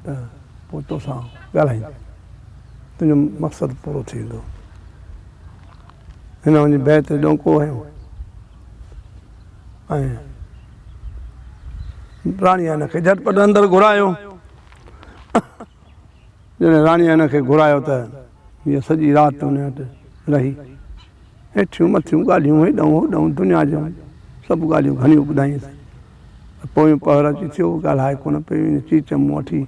ته پوء توسان ڳالهائيندس، تنهنجو مقصد پورو ٿي ويندو. هن وڃي بيت تي ڏونڪو هنيو ۽ راڻيء هن کي جهٽ پٽ اندر گهرايو. جڏهن راڻيء هن کي گهرايو ته هيء سڄي رات هن وٽ رهي. هيٺيون مٿيون ڳالهيون هيڏانهن هوڏانهن دنيا جون سڀ ڳالهيون گهڻيون ٻڌائينس. پويون پهر اچي ٿيو، ڳالهائي ڪونه پئي. هن چيچ مون وٺي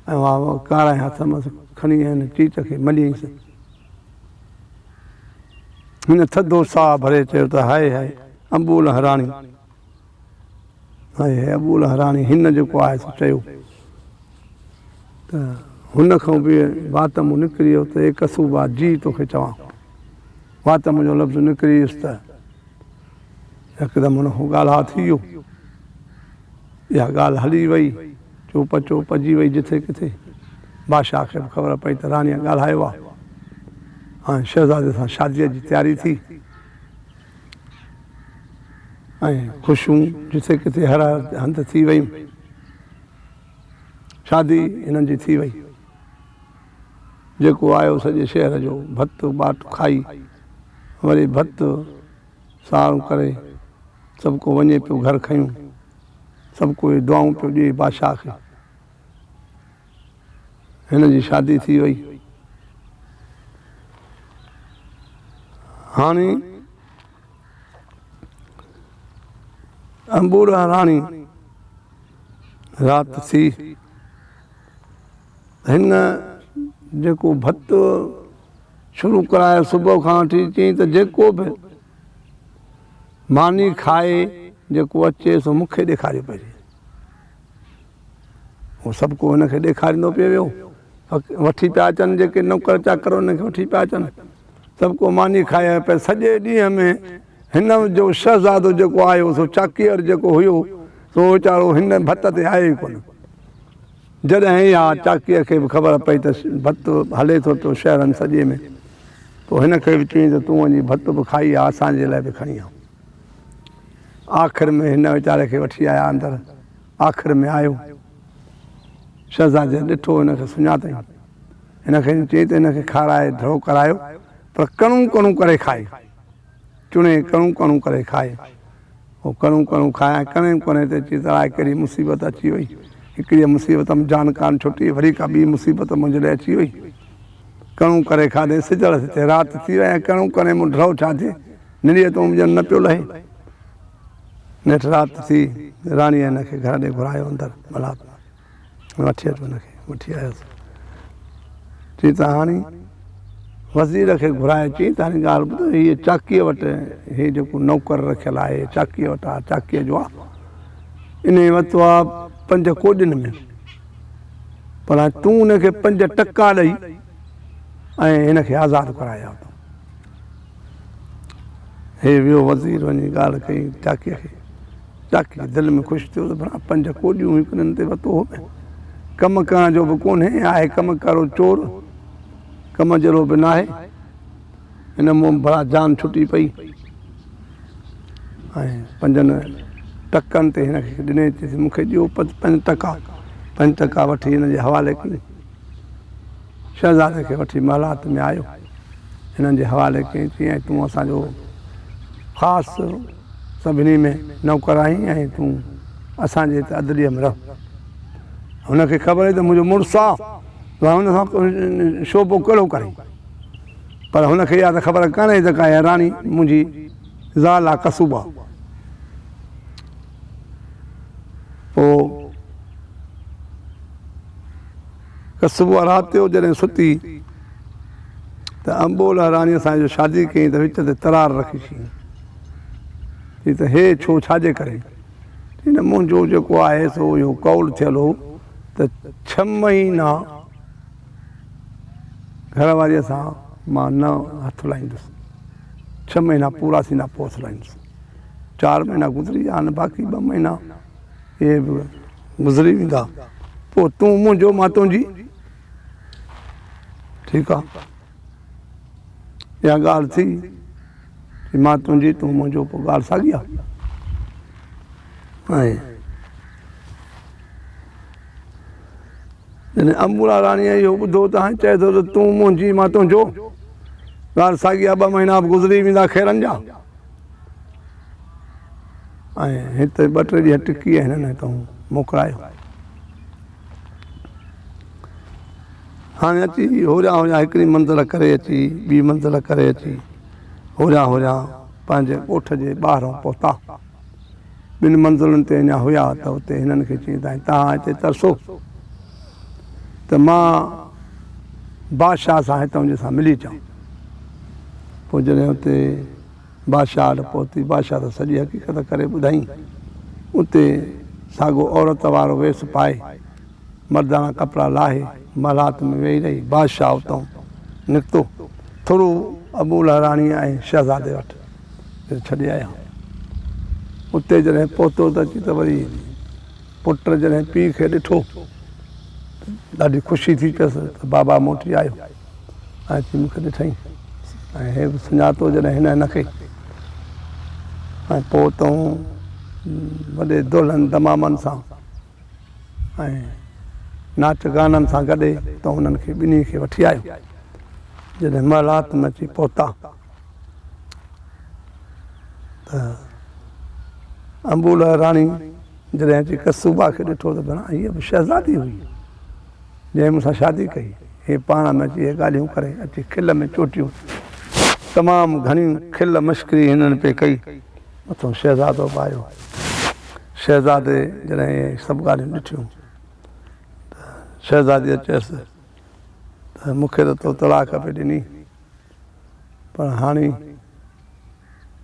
۽ اها ڪارائين هٿ مان کڻي ۽ هن چيچ کي مليائينس. هن ٿڌو ساهه ڀري چيو ته هاء هاء انبولهه راڻي! هاء هاء انبولهه راڻي! هن جيڪو آهي سو چيو ته هن کان به وات مون نڪري ويو ته اي ڪسوبا جي توکي چوان. وات منهنجو لفظ نڪري ويس ته هڪدم هن کان ڳالهاء ٿي ويو. اها ڳالهه هلي وئي، چو پچو پئجي وئي جٿي ڪٿي. بادشاهه کي به خبر پئي ته راڻيء ڳالهايو آهي. هاڻي شهزادي سان شاديء جي تياري ٿي ۽ خوشيون جٿي ڪٿي هر هر هنڌ ٿي ويون. شادي هنن جي ٿي وئي. جيڪو آيو سڄي شهر جو ڀت ٻاٽ کائي وري ڀت ساڻ ڪري سڀ ڪو وڃي پيو گهر کنيون. سڀ ڪو اهي دعائون پيو ڏئي بادشاهه کي. هن جي شادي ٿي وئي. هاڻي انبوره راڻي رات ٿي. هن جيڪو ڀت شروع ڪرايو صبح کان وٺي چيائين ته جيڪو به ماني کائي جيڪو اچي سو مون کي ڏيکاريو پئجي. هو سڀ ڪو هن کي ڏيکاريندو پئي ويو. وٺي پيا اچن جيڪي نوڪر چاڪر انهن کي وٺي پيا اچن. سڀ ڪو ماني کائي آيو پر سڄي ڏينهن ۾ هن جو شهزادو جيڪو آيو سو چاڪيئر جيڪو هيو سو ويچارو هن ڀت تي آيو ئي ڪونه. جڏهن اها چاڪيء کي به خبر پئي ته ڀت هلي ٿو پيو شهرن سڄي ۾، پوء هن کي به چيائين ته تون وڃي ڀت به کائي آ، اسان جي لاء به کڻي آ. آخر ۾ هن ويچاري کي وٺي آيا اندر. آخر ۾ آيو. شهزادي ڏٺو هن کي سڃاتائين. هن کي چيائين ته هن کي کارائي ڍؤ ڪرايو، پر ڪڻو ڪڻو ڪري کائي. چڻي ڪڻو ڪڻو ڪري کائي. هو ڪڻو ڪڻو کائي ۽ ڪڻي ڪڻي تي اچي ته الاء ڪهڙي مصيبت اچي وئي. هڪڙيء مصيبت م جان ڪانه ڇٽي، وري ڪا ٻي مصيبت منهنجي لاء اچي وئي. ڪڻو ڪري کاڌئين، سج لٿي تي رات ٿي وئي ۽ ڪڻو ڪڻي مون ڍؤ ڇا ٿئي، نڙيء تون به ڄڻ نه پيو لهي. نيٺ رات ٿي، راڻيء هن کي گهر ڏي گهرايو اندر محلات ۾. وٺي اچ هن کي. وٺي آيس. چي ته هاڻي وزير کي گهرائي چيائين ته هاڻي ڳالهه ٻڌ، هيء چاڪيء وٽ هي جيڪو نوڪر رکيل آهي، چاڪيء وٽ آهي، چاڪيء جو آهي. انهيء ورتو آهي پنج ڪوڏين ۾، پر هاڻي تون ان کي پنج ٽڪا ڏئي ۽ هن کي آزاد ڪرائي آ تون. هي ويو وزير وڃي ڳالهه ڪئي چاڪيء کي. چاڪي دل ۾ خوش ٿيو ته ڀلا پنج ڪوڏيون هڪڙن تي وتو هو ۾ ڪم ڪرڻ جو به ڪونهي، آهي ڪم ڪارو چور، ڪم جهڙو به ناهي. هن مون ڀلا جان ڇٽي پئي ۽ پنجن ٽڪن تي هن کي ڏني، چيس مون کي ڏيو پنج ٽڪا. پنج ٽڪا وٺي هن جي حوالي ڪيائين. شهزادي کي وٺي محلات ۾ آيو. هنن جي حوالي ڪيائين، چيائين تون اسان جو خاص سڀني ۾ نوڪر آهين ۽ تون اسان جي هت عدليه ۾ رهه. هن کي خبر هئي ته منهنجو مڙس آ ته هن سان شعبو ڪهڙو ڪرين. پر هن کي اها ته خبر ڪانه هئي ته ڪا اها راڻي منهنجي زال آ ڪسوبا. پوء ڪسوبا رات جو جڏهن ستي ته انبوله راڻيء سان جو شادي ڪيائين ته وچ تي ترار رکي ڇڏيائين. چي ته هي ڇو ڇا جي ڪري؟ چي نه منهنجو جيڪو آهي سو اهو قول ٿيل هو ته ڇهه مهينا گهر واريء سان مان نه هٿ لائيندس. ڇهه مهينا پورا ٿيندا پوء هٿ لائيندس. چار مهينا گذري ويا آهن باقي ٻه مهينا اهي به گذري ويندا پوء تون منهنجو مان تنهنجي. ٺيڪ آ اها ڳالهه ٿي چي مان تنهنجي تون منهنجو پوء ڳالهه ساڳي آ ۽ جڏهن امورا راڻيء اهو ٻڌو ته هاڻي چئي ٿو ته تون منهنجي مان تنهنجو. ڳالهه ساڳي آ، ٻه مهينا به گذري ويندا خيرن جا. ۽ هت ٻه ٽي ڏينهن ٽڪي ۽ هنن هتان موڪلايو. هاڻي اچي هوريان هوريان هڪڙي منزل ڪري اچي ٻي منزل ڪري اچي هوريان هوريان پنهنجي ڳوٺ جي ٻاهران پهتا. ٻن منزلن تي اڃا هيا ته اتي هنن کي چيائين ته توهان هتي ترسو ته مان بادشاهه سان هتان جي سان ملي اچان. پوء جڏهن اتي بادشاهه وٽ پهتي، بادشاهه ته سڄي حقيقت ڪري ٻڌائين. اتي ساڳو عورت وارو ويس پائي، مرداڻا ڪپڙا لاهي، محلات ۾ ويهي رهي. بادشاهه اتان نڪتو، ٿورو ابولهه راڻيء ۽ شهزادي وٽ ڇڏي آيا. اتي جڏهن پهتو ته اچي ته وري پٽ جڏهن پيء کي ڏٺو ته ڏاڍي خوشي ٿي پيس ته بابا موٽي آيو ۽ اچي مون کي ڏٺائين ۽ هي به سڃاتو جڏهن هن هن کي ۽ پوء تون وڏي دولهن دمامن سان ۽ ناچ گانن سان گڏي تون انهن کي ٻنهي کي وٺي آيو. جڏهن محلات ۾ اچي پهتا ته انبوله راڻي جڏهن اچي ڪسوبا کي ڏٺو ته ڀلا هيء به شهزادي هئي جنهن مون سان شادي ڪئي. هي پاڻ ۾ اچي اهي ڳالهيون ڪري اچي کل ۾ چوٽيون. تمام گهڻي کل مشڪري هنن پئي ڪئي. مٿون شهزادو به آيو. شهزادي جڏهن اهي سڀ ڳالهيون ڏٺيون ته شهزاديء چيس ته مون کي ته تو طلاق پئي ڏني پر هاڻي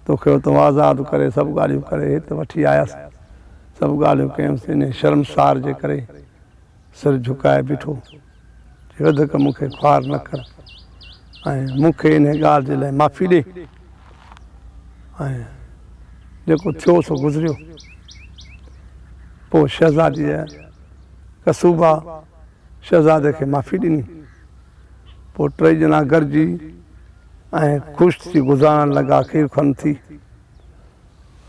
توکي اتان آزاد ڪري سڀ ڳالهيون ڪري هت وٺي آيس. سڀ ڳالهيون ڪيم سي انهيء شرمسار جي ڪري سر جهڪائي بيٺو، چي وڌيڪ مون کي خوار نه ڪر ۽ مون کي انهيء ڳالهه جي لاء معافي ڏي ۽ جيڪو ٿيو سو گذريو. پوء شهزاديء ڪسوبا شهزادي کي معافي ڏني. پوء ٽئي ڄڻا گڏجي ۽ خوش ٿي گذارڻ لڳا کير کن ٿي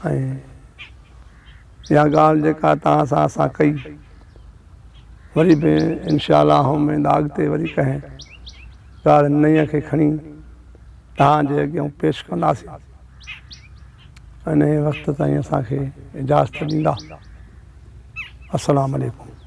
۽ اها ڳالهه جيڪا توهان سان اسان ڪئي وري به انشاء الله اميد آ اڳتي وري ڪنهن ڳالهه نئين کي کڻي توهان جي اڳيان پيش ڪنداسين انهي وقت تائين اسان کي اجازت ڏيندا السلام عليڪم.